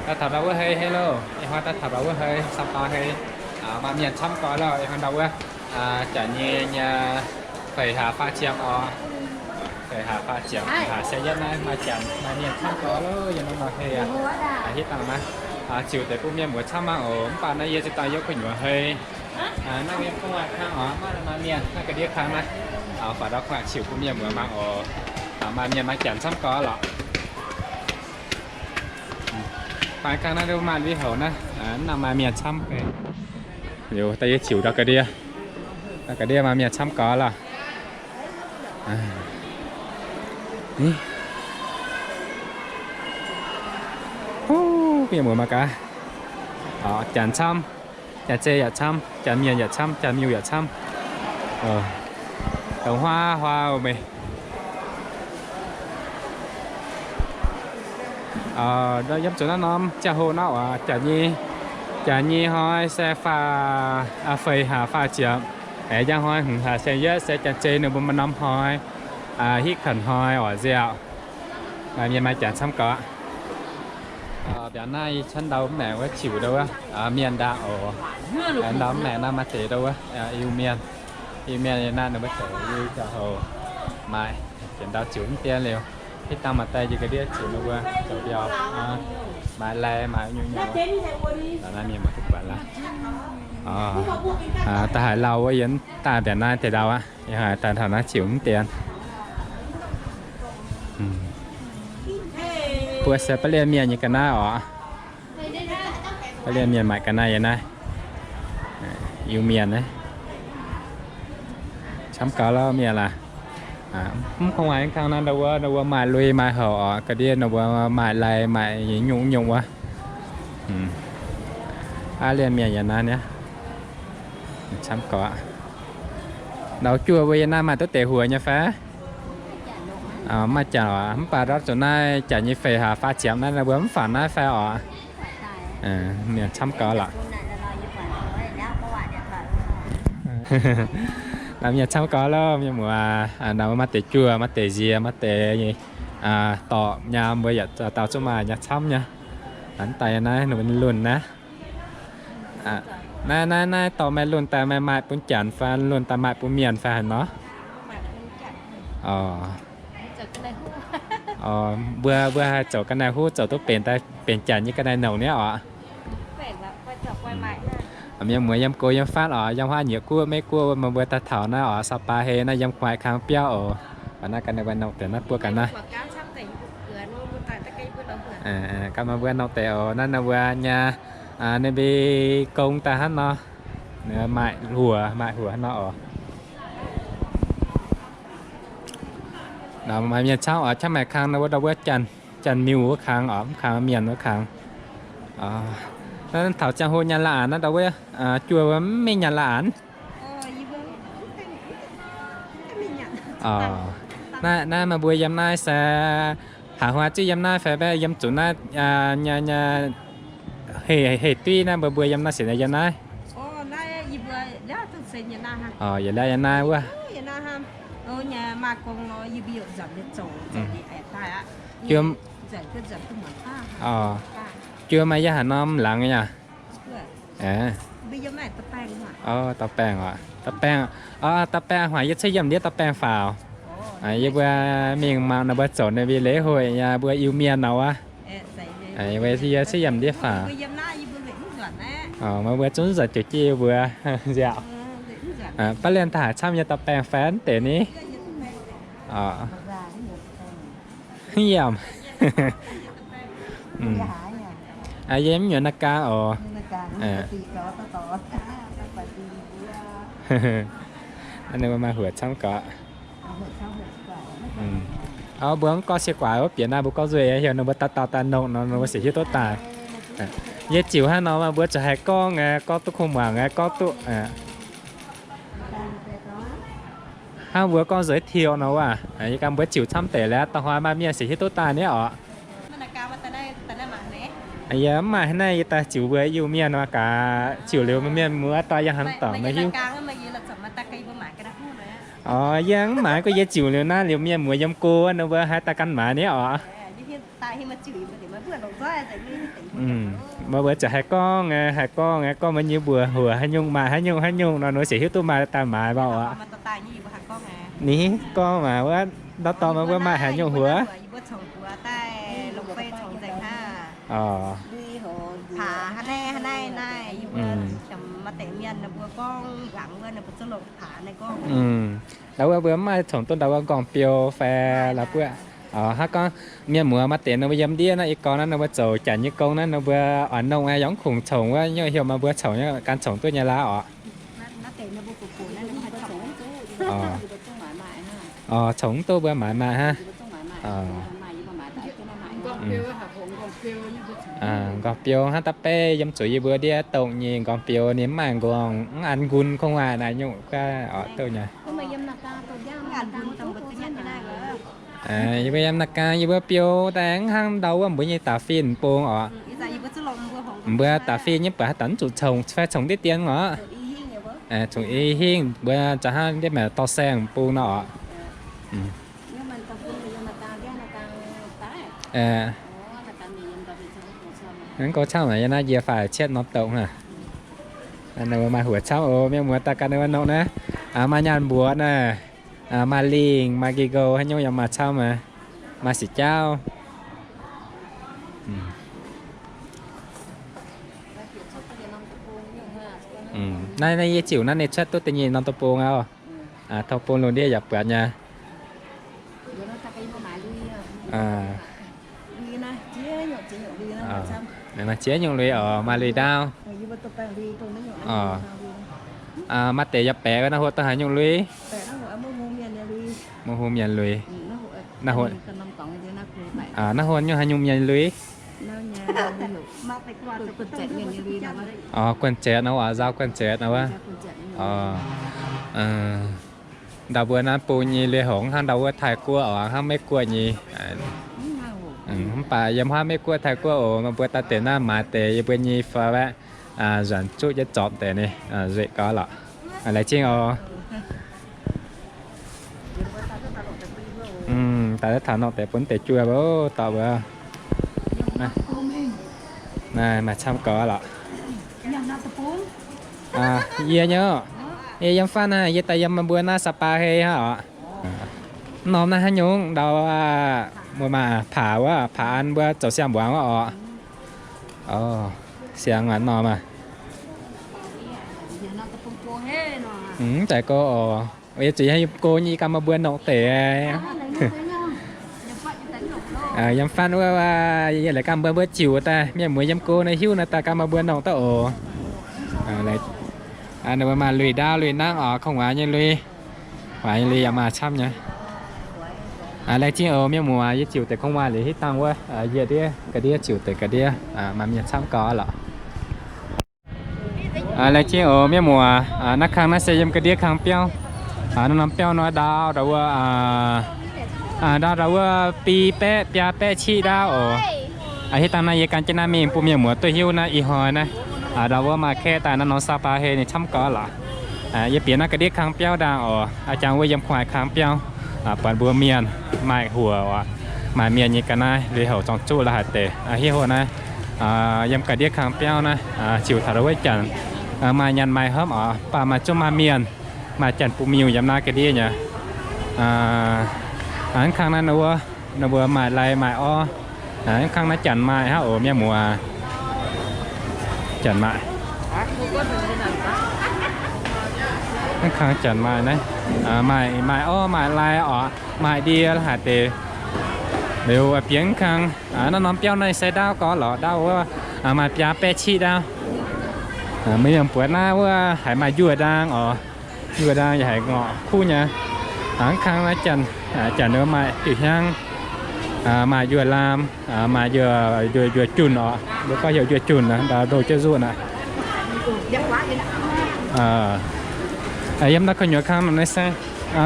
Daaih taux ndau wuov hei, hei loh, ih hnoi daaih taux ndau wuov hei, Sapa hei, maaih mienh camv gau loh. Ih hnoi ndau wuov jaax nyei nyei feix hlaax faah ziepc oc. Feix hlaax faah ziepc, hlaax se yietv naaiv maaih janx maaih mienh camv gau loh. Yiem norm norm hei aqv, hitv dangh naaiv ziouc deix bun mienh muoz camv mangc oc. Mv baac naaiv yie zinh dangh yiem gu'nyuoz hei. Naaiv yiem gu'nguaaic kang oc, maaih maaih mienh naaiv ga'ndiev kang naaiv. Faaux ndau gu'nguaaic ziouc bun mienh muoz mangc oc. Maaih mienh maaih janx camv gau lorqc. Gu'nguaaic kang naaiv maaih lui-houx naaiv, naaiv maaih mienh camv. Liuz daaih yie ziouc ndau ga'ndiev, ndau ga'ndiev maaih mienh camv gau lorqc. Mienh muoz mangc gaax, janx camv, janx-zei yaac camv, janx mienh yaac camv, janx miuc yaac camv. Dongh huaav huaav meih. Yiem zuqc naaiv norm ziangh hoc naaiv oc, janx nyei, janx nyei hnoi se faah, feix hlaax faah ziepc, aengx njang hnoi hmz hlaax se yietv se janx-zei ninh mbuo maaih norm hnoi hitv kouv hnoi oc nziaauc. Maaih mienh maaih janx camv gau aqv. Mbiauz naaiv yie cuotv ndau mv maengc wuov ziouc ndau wuov mienh ndaangc oc. Ndau mv maengc naaiv maaih deix ndau wuov Iu-Mienh. Iu-Mienh naaiv ninh mbuo zoux yie ziangh hoc maaih, jiex ndau ziouc mv dien liuz, hitv dangh maaih deix njiec ga'ndiev ziouc ninh mbuo zoux mbiauz, maaih lai maaih nyungc-nyungc. Naaiv mienh muoz duqv buatc laaix. Daaih haaix lauh wuov yiem daaih mbiauz naaiv deix ndau aqv. Yie haiz daaih taux naaiv ziouc mv dien. Mbuo se baav lienh mienh nyei ga'naaiv oc. Baav lienh mienh maaic ga'naaiv yiem naaiv. Iu-Mienh naaiv camv gau lauh mienh laaix. Mv gu'nguaaic kang naaiv ndau wuov, ndau wuov maaih lui maaih houx oc, ga'ndiev ndau wuov maaih lai maaih nyungc-nyungc wuov. Aav lienh mienh yiem naaiv niaa. Camv gau aqv. Ndau juov mbuo yiem naaiv maaih duqv deix huox nyei fai? Maaih janx oc, mv baac ndortv zuqc naaiv janx nyei feix hlaax faah ziepc naaiv mbuo mv faaux naaiv fai oc? Mienh camv gau lorqc. Naaiv mienh camv gau loh mienh muoz. Naaiv maaih deix juov, maaih deix nziex, maaih deix dorqc nyaam, mbuo yietc dauh zungv maaih nyaam camv nyei. Mv daaih naaiv ninh lunh naaiv. Naaiv, naaiv, naaiv dorh maiv lunh daaih maiv maaih bun janx fai lunh daaih maaih bun mienh fai haaix nor? Mbuo, mbuo haih zoux ga'naaiv huv zoux duqv benx daaih benx janx nyei ga'naaiv nongc niaa oc. Mienh muoz yiem go yiem fatv oc, yiem huaav nyieqc guoqv Meiv Guoqv wuov, meih mbuo daaih taux naaiv oc, Sapa hei naaiv yiem gu'nguaaic kang biauv oc. Baac naaiv ganh ninh mbuo nongc deix naaiv buo ganh naaiv. Ganh meih mbuo nongc deix oc, naaiv ninh mbuo nyei, ninh mbuo gong daaih hnangv nor, maaih huox, maaih huox hnangv nor oc. Maaih mienh camv oc, camv maengc kang naaiv wuov ndau wuov janx, janx miuc wuov kang oc, mv kang mienh wuov kang. Naaiv taux ziangh hoc nyanc la'anx naaiv ndau wuov, juov wuov mv mingh nyanc la'anx. Naaiv, naaiv meih mbuo yiem naaiv se haaix hnoi zuqc yiem naaiv fai yiem zuqc naaiv heh duiv naaiv mbuo mbuo yiem naaiv sienx yiem naaiv? Yietc liuz yiem naaiv wuov. Juov, juov maaih yiem haaix norm laangz yaac? Da'baengh oc, da'baengh, da'baengh haic yie cuotv yiem ndiev da'baengh faaux. Yie mbuo mingh mangc ninh mbuo zoux ninh mbuo lễ hội yaac mbuo Iu-Mienh nor wuov. Yie cuotv yiem ndiev faaux. Meih mbuo zungv nzuonx jiu jiv mbuo nziaauc. Baav lienh daaih haiz camv yiem da'baengh fai mv deix ni? Yiem, yie mv nyuoz naaiv gaang oc. Ninh mbuo maaih huoqc camv gau. Mbuo mv gorngv sie guaax wuov bieqc naaiv mbuo gorngv nzuih heuc ninh mbuo daaih dauh daaih nongh nor ninh mbuo siec hiuv duqv daaih. Yie ziouc hnangv nor mbuo zuqc haih gorngv, gorngv duqv kungx muangx, gorngv duqv. Hnangv mbuo gorngv giới thiệu nor wuov, yie ganh mbuo ziouc camv deix liuz, da'hnoi maaih mienh siec hiuv duqv daaih niaa oc. Yie mv maaih haaix naaiv, yie daaih ziouc mbuo Iu-Mienh nor gaax, ziouc liuz mienh muoz daaih yie hnamv dorngc maiv hiuv. Oc, yie mv maaih, gorngv yie ziouc liuz naaiv liuz mienh muoz yiem go nor mbuo haih daaih gan maaiz niaa oc. Meih mbuo ziouc haih gorngv, haih gorngv, gorngv meih nyei mbuox huoc haaix nyungc maaih haaix nyungc haaix nyungc nor, ninh mbuo ziouc hiuv duqv maaih daaih maaiz mv baac oc. Ninh gorngv maaih wuov ndau dorh meih mbuo maaih haaix nyungc huoc. Ndau wuov mbuo mv maaih congx duqv ndau wuov nqorngv-biou fai la'buoqv. Hnangv gorngv mienh muoz maaih deix ninh mbuo yiem ndiev naaiv, ih gorngv naaiv ninh mbuo zoux janx nyei gong naaiv, ninh mbuo oix nongh yaac mv kungx congx wuov, nyungc heuc meih mbuo congx nyei ganh congx duqv nyei lauv oc. Congx mv duqv mbuo maaiz maaiz hnangv. Nqorngv-biou hnangv da'beiv yiem zuqc yie mbuo ndiev dongh nyei nqorngv-biou, ninh mv maaih nqorngv, mv an nqun, kungx waac naaic nyungc gaax oc, dongh nyei. Yie mbuo yiem naaiv gaang, yie mbuo biou daaih mv hnangv ndau wuov mbuo nyei da'fin bung oc. Mbuo da'fin nyei buatc haaix dauh mv zuqc congx fai congx ndiev dien oc. Congx i hingv mbuo za'gengh ndiev maengc dorh saeng bung nor oc. Mv gaux camv yie naaiv yie faix cietv norm douh hnangv. Ninh mbuo maaih huoc camv oc, mienh muoz daaih ganh ninh mbuo nongc naaiv. Maaih nyaanh mbuox naaic, maaih lingh, maaih nqi nqou, haaix nyungc yaac maaih camv, maaih sic jaauv. Naaiv, naaiv yie ziouc naaiv ninh cuotv duqv da'nyeic norm deic-bung aqv. Tong bung lungh ndiev yaac buatc nyei. Maaih ziex nyungc lui oc, maaih lui ndaauv. Maaih deix yaac baeqc naaiv hoc dongh haaix nyungc lui? Mungv hungh mienh lui. Naaiv hoc nyungc haaix nyungc mienh lui? Guonh Zaeqv nor, nzauh Guonh Zaeqv nor wuov. Ndau mbuo naaiv bung nyei lui-houx hnangv ndau wuov Taiv-Guoqv oc, hnangv Meiv-Guoqv nyei. Mv baac yiem huaav Meiv-Guoqv, Taiv-Guoqv oc, meih mbuo daaih deix naaiv maaiz deix yie mbuo nyei fai waeqv nzuonx zuqv jienv zorpc deix ni, nzueic gau lorqc. Laengz zingh oc. Daaih taux nongh deix bun deix juoh oc, dorh mbuo. Naaiv maaih camv gau lorqc. Yie nyei, yie yiem fatv naaiv, yie daaih yiem meih mbuo naaiv Sapa hei hnangv oc. Norm naaiv haaix nyungc ndau, mbuo maaih paax wuov, paax an mbuo zoux siang-mbuangz wuov oc. Siang norm aac. Mv daaih go oc. Yie zuqc yiem go nyei ganh meih mbuo nongc deix. Yiem fatv wuov, yie laaix ganh mbuo mbuo ziux daaih, mienh muoz yiem go naaiv hiuv naaiv daaih ganh meih mbuo nongc daaih oc. Ninh mbuo maaih lui ndaauv, lui nangv oc, kungx waac nyei lui. Waac nyei lui yaac maaih camv nyei. Laengz zingh oc mienh muoz, yie ziux deix kungx waac liuz hitv dangh wuov, yie ndiev ga'ndiev ziux deix ga'ndiev, maaih mienh camv gau lorqc. Laengz zingh oc mienh muoz, naaiv kang naaiv se yiem ga'ndiev kang biauv. Naaiv norm biauv nor ndau ndau wuov, ndau ndau wuov biaa baeqv, biaa baeqv ciqv ndaauv oc. Hitv dangh naaiv yie gan jienv naaiv mingh bun mienh muoz duqv hiuv naaiv ih hnoi naaiv, ndau wuov maaih kaeqv daaih naaiv norm Sapa hei ninh camv gau lorqc. Yie bieqc naaiv ga'ndiev kang biauv ndaangh oc, jangx wuov yiem kungx waac kang biauv, buatc mbuo mienh maaih huoc oc, maaih mienh nyei ga'naaiv lui-houx zorng-zuqv la'haaix deix. Hiuv houc naaiv yiem ga'ndiev kang biauv naaiv, ziux taux ndau wuov janx maaih nyanc maaih hopv oc, mv baac maaih zungv maaih mienh, maaih janx-buiv-miuh yiem naaiv ga'ndiev nyei. Hnangv kang naaiv wuov, ninh mbuo maaih lai maaih orv. Hnangv kang naaiv janx maaih hnangv oc mienh muoz. Janx maaih. Hnangv kang janx maaih naaiv, maaih orv maaih lai oc, maaih ndie la'haaix deix. Liuz bieqc kang naaiv norm biauv naaiv se ndaauv gau lorqc, ndaauv wuov maaih biaa baeqv ciqv ndaauv. Mienh buatc naaiv wuov haiz maaih njuov ndaang oc. Njuov ndaang yaac haiz ngorc kuv nyei. Hnangv kang naaiv janx, janx ninh maaih diuh hnyangx, maaih njuov laam, maaih njuov, njuov junh oc, mbuo gorngv heuc njuov junh naaiv, ndau ndoh jienv nzuqv naaiv. Yiem naaiv gu'nyuoz kang naaiv se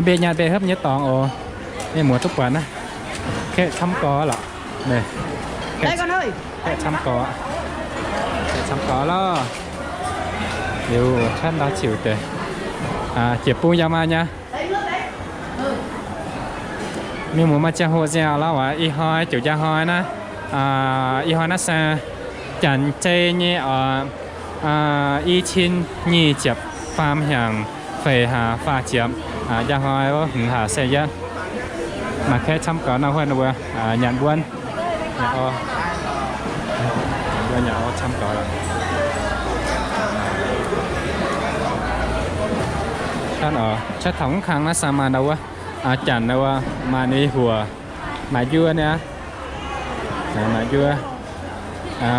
mbenc nyanc mbenc hopv nyei dorngx oc. Mienh muoz duqv buatc naaiv, kaeqv camv gau lorqc. Kaeqv camv gau, kaeqv camv gau lorqc. Liuz cuotv ndau ziux deix, jiex bung yaac maaih nyei. Mienh muoz maaih ziangh hoc nziaauc lorqc, ih hnoi ziouc njang hnoi naaiv. Ih hnoi naaiv se janx zei nyei oc, i cin nyic ziepc faam hnyangx feix hlaax faah ziepc, njang hnoi hmz hlaax se yietv. Maaih kaeqv camv gaux nor huotv wuov, nyanc mbuonv, nyanc o, nyanc mbuonv nyanc o camv gaux. Cuotv taux mv kang naaiv se maaih ndau wuov, janx wuov maaih ninh huoc, maaih njuov niaa, maaih njuov,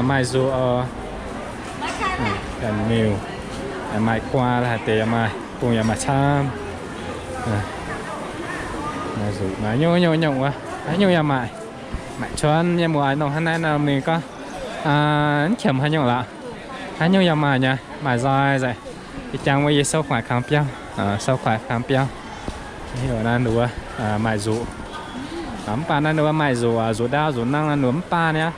maaih nzuqc oc, ganh miuc, maaih guaa la'haaix deix yaac maaih, bung yaac maaih camv. Maaih nzuqc, maaih nyungc nyungc nyungc wuov, haaix nyungc yaac maaih. Maaih cuotv mienh muoz nongh hnangv naaiv nor mingh gorngv mv qiemx haaix nyungc lorqc. Haaix nyungc yaac maaih nyei, maaih nzoi nzengc. Ih jangx wuov yie souv kuaaic kangx biauv, souv kuaaic kangx biauv. Naaiv wuov maaih nzuqc, mv baac naaiv wuov maaih nzuqc, nzuqc ndaauv nzuqc nangv naaiv wuov mv baac niaa,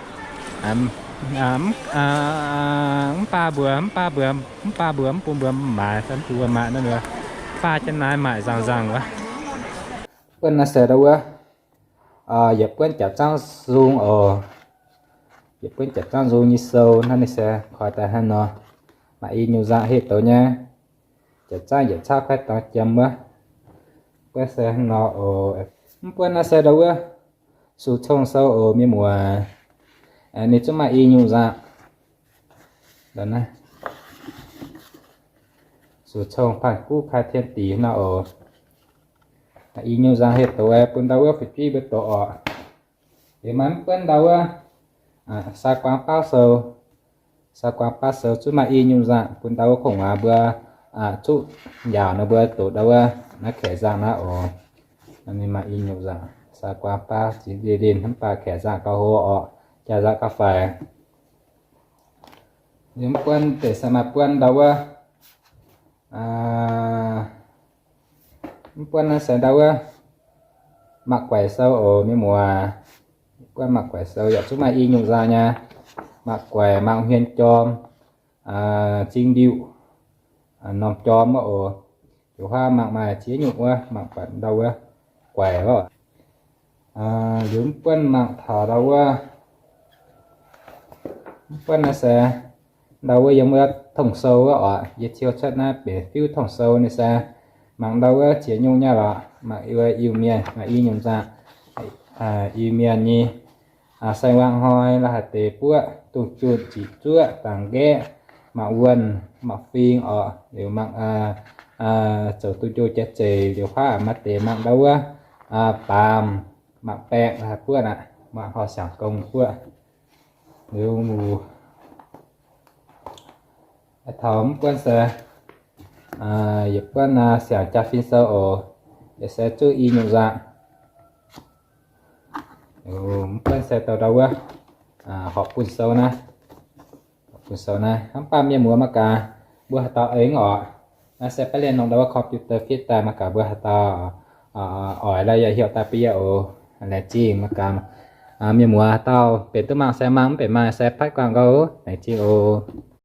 mv baac mbuo, mv baac mbuo, mv baac mbuo mv bun mbuo maaiz, mv bun mbuo maaiz naaiv wuov, baac jienv naaiv maaih nzangc nzangc wuov. Buonv naaiv se ndau wuov, yietc buonv jaax zaangv nzung oc. Yietc buonv jaax zaangv nzung nyei sou naaiv ninh se koi daaih hnangv nor, maaih i nyungc nzangc heh douz nyei. Jaax zaangv yietc caqv kuaaiv dorngx jiem wuov. Buonv se hnangv nor oc. Mv buonv naaiv se ndau wuov, suc cong sou oc mienh muoz. Ninh zungv maaih i nyungc nzangc. Suc cong panh guv kai tien dix nor oc. Maaih i nyungc nzangc heh douz bun ndau wuov fu'jueiv mbuo doqc oc. Liuz maaih mv buonv ndau wuov, saa guaang baav sou. Saa guaang baav sou zungv maaih i nyungc nzangc bun ndau wuov kungx muangx mbuo zuqv njaaux nor mbuo doqc ndau wuov naaiv kaeqv nzangc naaiv oc. Ninh maaih i nyungc nzangc, saa guaang baav ziex lin lin hnamv baac kaeqv nzangc gauh hlo oc, jaax nzangc gauh faix. Liuz mv buonv deix se maaih buonv ndau wuov, mv buonv naaiv se ndau wuov, mangc guaix sou oc mienh muoz. Buonv mangc guaix sou yaac zungv maaih i nyungc nzangc nyei. Mangc guaix, mangc hmien jorm, zing ndiuh, norm jorm wuov oc. Liuz huaav mangc maaih ziex nyungc wuov, mangc buatc ndau wuov guaix wuov. Liuz mv buonv mangc taux ndau wuov, mv buonv naaiv se ndau wuov yiem wuov tong sou wuov oc. Yie ciou cuotv naaiv benx fiuv tong sou ninh se mangc ndau wuov ziex nyungc nyei lorqc. Mangc wuov Iu-Mienh maaih i nyungc nzangc, Iu-Mienh nyei saeng-wangv hnoi la'haaix deix buoqv, dungz junh, ziqc zuoqv, dangx nqaeqv, mangc wuonh, mangc fing oc. Liuz mangc zoux duqv njoh jaax zeiz. Liuz huaav maaih deix mangc ndau wuov baamz, mangc baeqc la'haaix buoqv aqv, mangc horh siangx gong buoqv. Liuz taux mv buonv se yietc buonv siangx jaa-fin sou oc. Yietc se zuqv i nyungc nzangc. Mv buonv se douh ndau wuov horpc bunh sou naaiv. Horpc bunh sou naaiv hnamv baac mienh muoz mangc gaax mbuo haaix dauh aengx oc. Naaiv se baav lienh nongh ndau wuov computer fit daaih mangc gaax mbuo haaix dauh oix lorz yaac heuc daaih bun yie oc. Laengz zingh mangc gaax. Mienh muoz haaix dauh benx duqv mangc se mangc, mv benx mangc se patv guangc nqou. Laengz zingh oc.